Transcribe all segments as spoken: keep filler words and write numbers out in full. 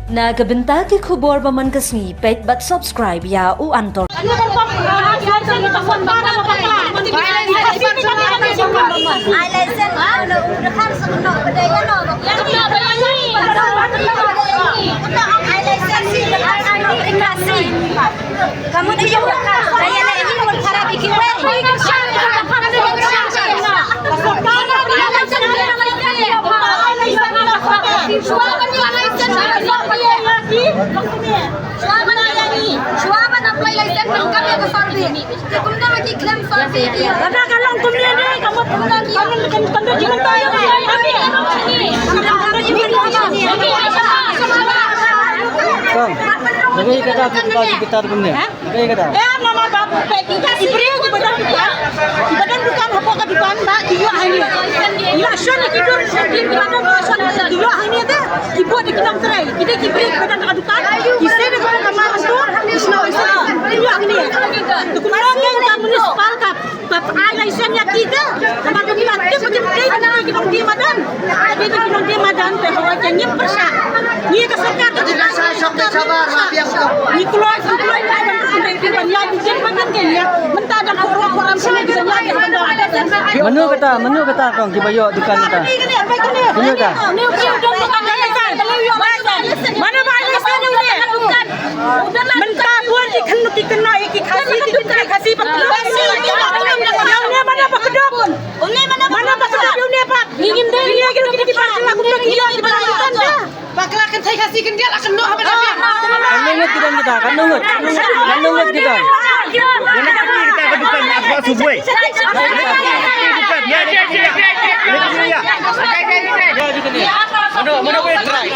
Na ka bynta ki khubor ba man ka sngi, peit bad subscribe ïa u Antor. Shuwa ban apply license ban kam ïa ka survey. Te kumno ma ki khlem survey ki ïa. Lada ka long kumne ne, ka mut kumno ki ïa. Ka mut kan kan jingmyntoi ïa. Kong, lagi kata tu kita kita tu kumne. Ha? Lagi kata. Eh, mama babu pe kita si briew ki ba don dukan. Ki ba don dukan hapoh ka dukan ba ki ïoh hangne. Ïoh shon ki dur shon ki ba don shon ki ïoh hangne te. Ki bud ki nongtrei. Ki dei ki briew ki ba don dukan. Ki sdang da ka kamar tu, ki sdang da ka kamar tu, ki ïoh hangne. Tu kumno ka municipal ka, ka ai license ïa ki te. Namar ka ki la tip ba kim dei ki nongdie madan. Ki dei ki nongdie madan te hawai ka ngim pyrshah. Ngi ka sorkar ka jingdie madan. Ngi kloi, ngi kloi ka ban pynrei ban ïa ki jingmadan ka ïa. Mynta dang khoro khoram sini ki ban ïa ki ban. Mano kata, mano kata kong ki ba ïoh dukan kata? Mano kata? Mano ba ai license ïa une? Mynta bun ki khynnah ki khynnah ki Khasi ki khynnah Khasi ba khynnah. Ïa une mano ba kdup? Mano ba kdup ïa une ba? Ngi ngim dei. Ngi ngim dei ki ba kdup ïa une ba. Bakla kynthei Khasi khyndiat la kynnoh ha ba dang biang. Katno ngut ki don kita? Katno ngut? Katno ngut ki don? Ïa na kata kita ka dukan apa subway. Ïa na kata kita ka dukan. Ïa na kata kita. Ïa na kata kita. Mana mana boleh try.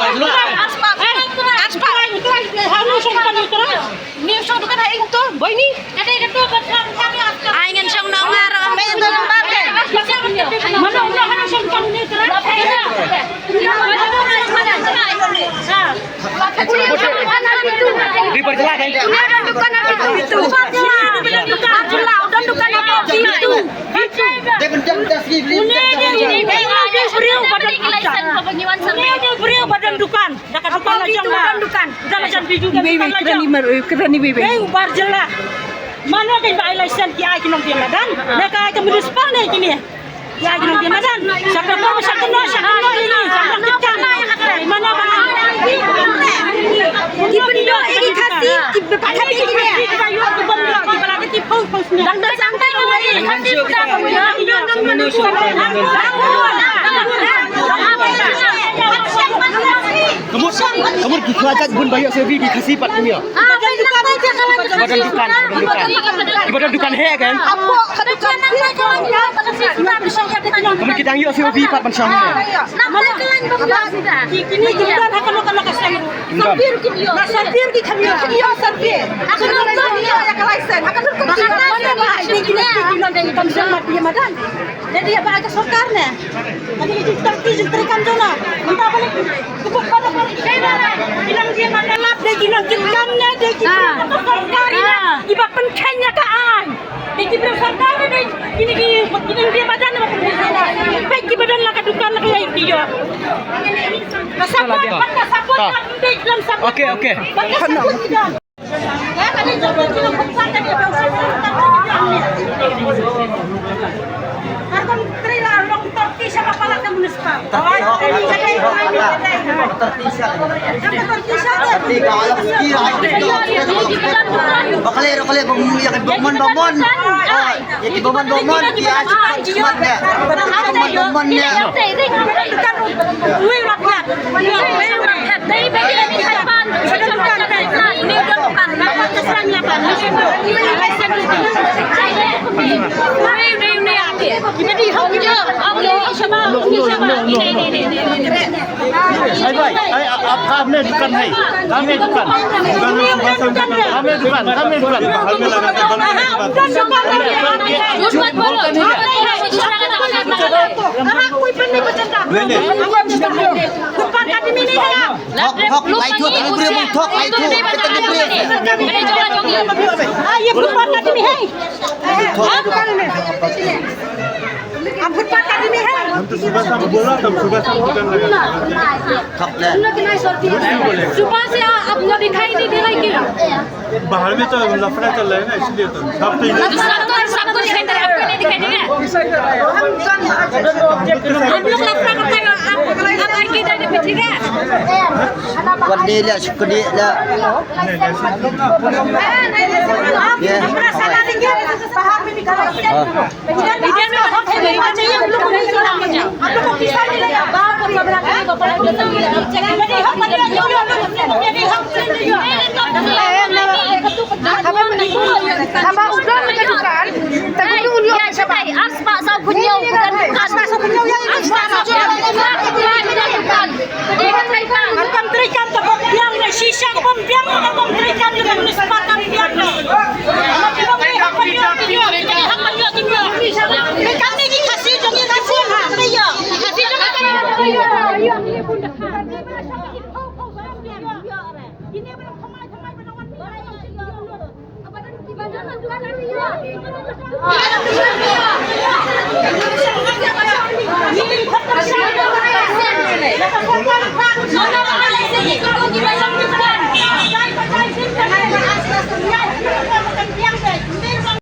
Ni shong dukan ha ing to, boy ni. Ai ngan shong nong mar. Mano mano shong dukan ni. Di perjelas kan. Dukan apa itu? Dukan apa itu? Ini ini ini briew ba don dukan. Ini ini briew ba don dukan. Da ka dukan la jong ba don dukan. Da la jong biju da dukan la jong. Wei wei, kren ni mar, kren ni wei wei. Wei u bar jylla. Mano ka ba ai license ki ai ki nongdie madan. Da ka ai ka municipal ne kine. Ki ai ki nongdie madan. Shaka no, shaka no, shaka no ini. Shaka no kita. Mano ba. Ki pyndoh ïa ki Khasi, ki ba Khasi ki ne. Ki ba ïoh ki bom ïoh ki ba la ki pau pau sne. Dang dang santai ko wei. Ka mut, ka mut ki khlajat bun ba ïoh survey ki Khasi pat kum ïoh. Ba don dukan, ba don dukan. Ki ba don dukan heh kan? Ka mut ki dang ïoh survey pat ban shong. Kini ki don ha kano kano ka seng. Na survey ki kham ïoh, kham ïoh survey. Ha kano kano ïoh ïa ka license. Ha kano kano ïoh. Kini ki don ki kam seng mat ïa madan. Dei dei ba ka sorkar ne. Kani ki jingtangki jingtrei kam jong na. Mynta ba leh kebut pada pada ki dei ba. Ki nang dei ba lap dei ki nang ki kam ne dei ki sorkar ne. Ki ba pynkheiñ ïa ka aiñ. Dei ki briew sorkar ne dei kini ki kini dei ba jan ba pynkheiñ. Peit ki ba don la ka dukan la ka ïa ki ïoh. Ka support, ka support, ka dei ki lam support. Okey, okey. Ka support ki don. Bakle, bakle, bang ya ke bang man, bang man, ya ke bang man, bang man, ya. Bang man, bang man, ya. Hai bhai, hai, ap, ap ne dukan hai. Ap ne dukan. Ap ne dukan, ap ne dukan. Thok, thok, lai thok, lai thok, lai thok. Ah, ye bukan tadi ni hai. Thok. हम फुटपाथ आदमी है। हम तो सुबह शाम बोल रहा था, हम सुबह शाम दुकान लगा। सुबह से आ-, आपको दिखाई नहीं दे रहा है क्या? बाहर में तो लफड़ा चल रहा है ना, इसलिए तो। सब तो इधर लफड़ा तो सबको दिखाई दे रहा है, आपको नहीं दिखाई देगा? हम लोग लफड़ा करता है, आप, आप आके इधर भी, ठीक है? Khuan dih lah, syukur dih lah. Ya. Baha'r mein nikal sakte hain. Haba u don ka dukan, te kumno u ïoh ka shabar? Ar spah saw phew hynñiew. Ar spah saw phew hynñiew ïa. Ar spah saw phew hynñiew ïa. Ar kam trei kam te bym biang ne, shisha ka bym biang ne, bym trei kam ne, bym spah kam biang ne.